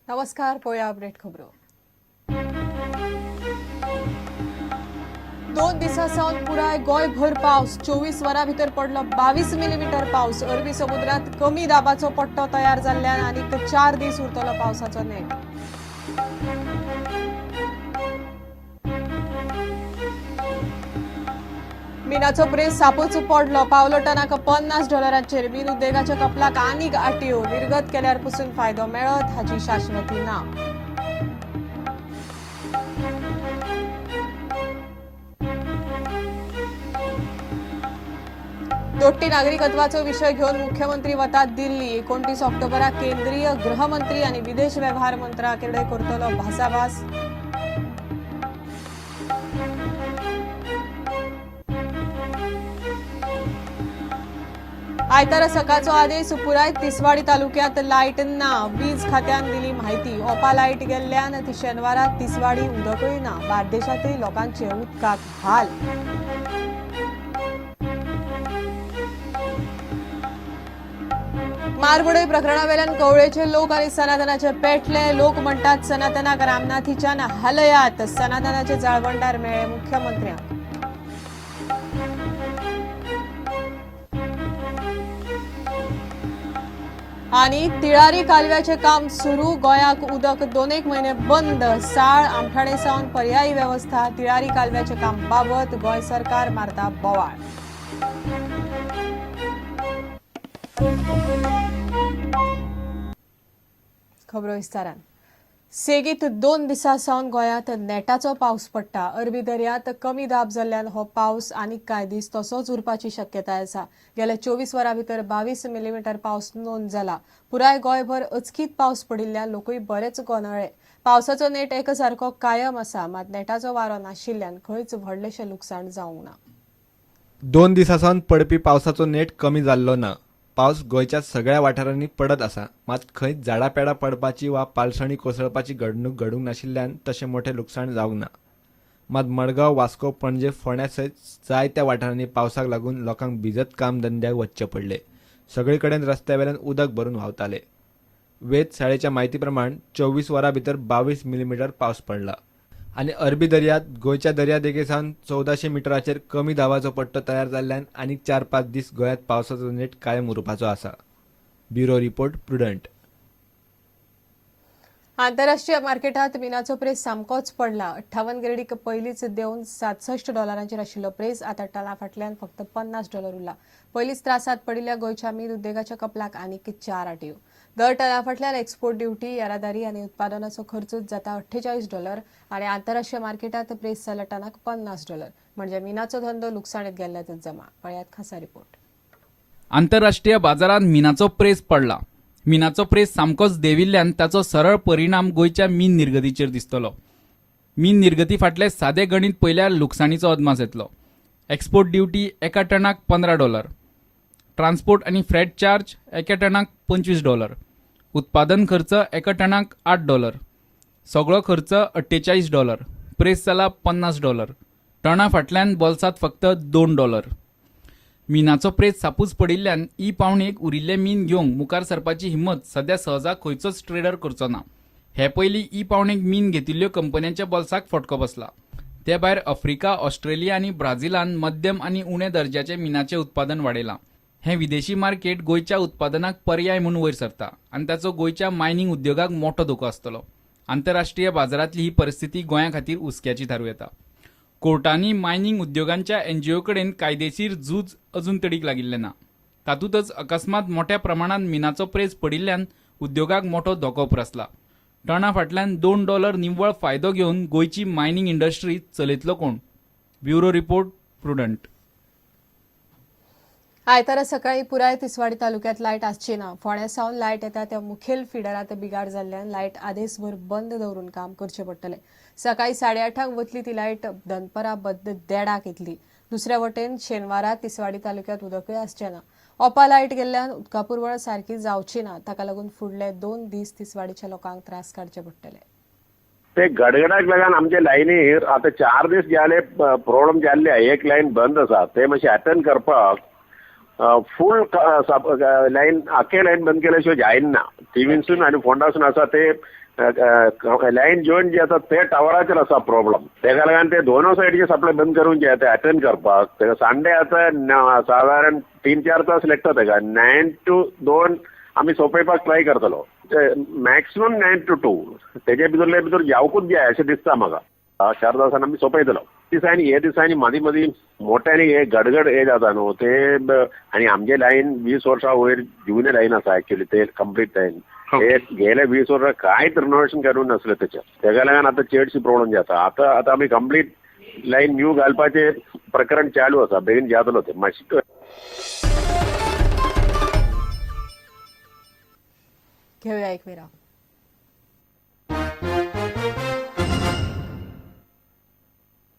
नमस्कार, पळोवया अपडेट खबरो. 2 दिसां सावन पुराय गोंयभर पावस. 24 वरां भितर पडलो 22 मिलीमीटर पावस. अरबी समुद्रात कमी दाबाचो पट्टो तयार जाल्ल्यान आनीक 4 दीस उरतलो पावसाचो नेट. मिनाचो प्रेस सापूच पडलो. पावलो टनाक $50. मीन उद्देगाच्या कपलाक आनीक आटयो. निर्गत केल्यार पसून फायदो मेळत हाची शाश्वती ना. दोट्टी नागरिकत्वाचो विशय घेवन मुख्यमंत्री वतात दिल्ली. 29 ऑक्टोबराक केंद्रीय गृहमंत्री आनी विदेश व्यवहार मंत्र्या कडेन करतलो भासाभास. आयतारा सकाळचो आदेश. पुराय तिसवाडी तालुक्यात लायट ना. वीज खात्यान दिली म्हायती. ओपा लायट गेल्ल्यान ती शेनवारा तिसवाडी उदकूय ना. बार्देशांतय लोकांचे उदकाक हाल. मारबडय प्रकरणावेल्यान कवळेचे लोक आनी सनातनाचे पेटले. लोक म्हणटात सनातनाक रामनाथीच्यान हालयात. सनातनाचे जाळवणदार मेळ्ळे मुख्यमंत्र्यांक. आनी तिळारी कालव्याचे काम सुरू. गोंयाक उदक 2-1 म्हयने बंद. साळ आमठाणे सावन पर्यायी वेवस्था. तिळारी कालव्याचे काम बाबत गोंय सरकार मारता बोवाळ. खबरो विस्तारान. सेगीत 2 दिसां सावन गोंयांत नेटाचो पावस पडटा. अरबी दर्यांत कमी दाब जाल्ल्यान हो पावस आनीक कांय दीस तसोच उरपाची शक्यताय आसा. गेल्या 24 वरां भितर 22 मिलीमीटर पावस नोंद जाला. पुराय गोंयभर अचकीत पावस पडिल्ल्यान लोकूय बरेच गोंदळ्ळे. पावसाचो नेट एकसारको कायम आसा, मात नेटाचो वारो नाशिल्ल्यान खंयच व्हडलेशें लुकसाण जावंक ना. 2 दिसां सावन पडपी पावसाचो नेट कमी जाल्लो ना. पावस गोंयच्या सगळ्या वाठारांनी पडत आसा, मात खंयच झाडां पेडां पडपाची वा पालसणी कोसळपाची घडणूक घडूंक नाशिल्ल्यान तशें मोठें लुकसाण जावंक ना. मात मडगांव, वास्को, पणजे, फोंड्या सयत जायत्या वाठारांनी पावसाक लागून लोकांक भिजत काम धंद्याक वचचें पडलें. सगळे कडेन रस्त्या वेल्यान उदक भरून व्हांवतालें. वेधशाळेच्या म्हायती प्रमाण 24 वरां भितर 22 मिलीमीटर पावस पडला आनी अरबी दर्यांत गोंयच्या दर्यादेगे सावन 1400 मिटराचेर कमी दाबाचो पट्टो तयार जाल्ल्यान आनीक 4-5 दीस गोंयांत पावसाचो नेट कायम उरपाचो आसा. Bureau report, Prudent. आंतरराष्ट्रीय मार्केटात मिनाचो प्रेस सामकोच पडला. 58 ग्रेडीक पयलींच देंवन $67 आशिल्लो प्रेस आतां टना फाटल्यान फक्त $50 उरला. पयलींच त्रासांत पडिल्ल्या गोंयच्या मीन उद्देगाच्या कपलाक आनीक 4 आटयो. दर टना फाटल्यान एक्सपोर्ट ड्युटी, येरादारी आनी उत्पादनाचो खर्चूच जाता $48 आनी आंतरराष्ट्रीय मार्केटात प्रेस जाला टनाक $50. म्हणजे मिनाचो धंदो लुकसाणीत गेल्ल्यातच जमा. पळयात खासा रिपोर्ट. आंतरराष्ट्रीय बाजारात मिनाचो प्रेस पडला. मिनाचो प्रेस सामकोच देंविल्ल्यान ताचो सरळ परिणाम गोंयच्या मीन निर्गतीचेर दिसतलो. मीन निर्गती फाटले सादे गणीत पळयल्यार लुकसाणीचो अदमास येतलो. एक्सपोर्ट ड्युटी एका टनाक $15, ट्रान्सपोर्ट आनी फ्रेट चार्ज एका टनाक $25, उत्पादन खर्च एका टनाक $8, सगळो खर्च $48, प्रेस जाला $50, टना फाटल्यान बोल्सांत फक्त $2. मिनाचो प्रेस सापूच पडिल्ल्यान ई पावणेक उरिल्लें मीन घेवंक मुखार सरपाची हिम्मत सध्या सहजा खंयचोच ट्रेडर करचो ना. हे पयलीं ई पावणेक मीन घेतिल्ल्यो कंपन्यांच्या बोल्साक फटको बसला. ते भायर आफ्रिका, ऑस्ट्रेलिया आनी ब्राझिलान मध्यम आनी उणे दर्जाचे मिनाचें उत्पादन वाडयलां. हें विदेशी मार्केट गोंयच्या उत्पादनाक पर्याय म्हूण वयर सरता आनी ताचो गोंयच्या मायनिंग उद्योगाक मोठो धोको आसतलो. आंतरराष्ट्रीय बाजारांतली ही परिस्थिती गोंया खातीर हुस्क्याची थारूं येता. कोर्टांनी मायनिंग उद्योगांच्या एनजीओ कडेन कायदेशीर झूज अजून तडीक लागिल्लें ना. तातूंतच अकस्मात मोठ्या प्रमाणात मिनाचो प्रेस पडिल्ल्यान उद्योगाक मोठो धोको उप्रासला. टना फाटल्यान $2 निव्वळ फायदो घेवन गोंयची मायनिंग इंडस्ट्री चलयतलो कोण? Bureau report, Prudent. आयतारा सकाळी पुराय तिसवाडी तालुक्यात लायट आसची ना. फोंड्या सावन लायट येता त्या मुखेल फिडरात बिगाड जाल्ल्यान लायट आदेसभर बंद दवरून काम करचें पडटलें. सकाळी 8:30 वतली ती लायट दनपरां बद्द 1:30 येतली. दुसऱ्या वटेन शेनवारा तिसवाडी तालुक्यात उदकूय आसचें ना. ओपा लायट गेल्ल्यान उदका पुरवण सारकी जावची ना. ताका लागून फुडले 2 दीस तिसवाडीच्या लोकांक त्रास काडचे पडटले. ते गडगडाक लागून आमचे लायनीर आतां 4 दीस जाले प्रॉब्लम जाल्ले, एक लायन बंद आसा. ते मातशें अटेंड करपाक फूल लायन, आख्खे लायन बंद केल्या शिवाय जायना. थिवींसून आनी फोंडासून आसा ते लायन जॉईन जे आसा ते टावराचेर आसा प्रॉब्लम. तेका लागून ते दोनूय सायडीचे सप्लाय बंद करून जे ते अटेंड करपाक तेका संडे आतां सादारण 3-4 तास लागता तेका. 9 to 2 आमी सोंपेवपाक ट्राय करतलो, मॅक्सिमम 9 to 2. तेजे भितरले भितर जावकूच जाय अशें दिसता म्हाका. 4 तासान आमी सोंपयतलो. दिसांनी हे दिसांनी मदीं मदीं मोठ्यानी हे गडगड हे जाता न्हू ते. आनी आमचे लायन 20 वर्सां वयर जुने लायन आसा एक्चुअली, ते कंप्लीट लायन हे गेले 20 वर्सां कांयच रिनोवेशन करूंक नासलें तेचें. तेका लागून आतां चडशी प्रॉब्लम जाता. आतां आतां आमी कंप्लीट लायन न्यू घालपाचें प्रकरण चालू आसा, बेगीन जातलो तें मातशें. घेऊया एक विराम.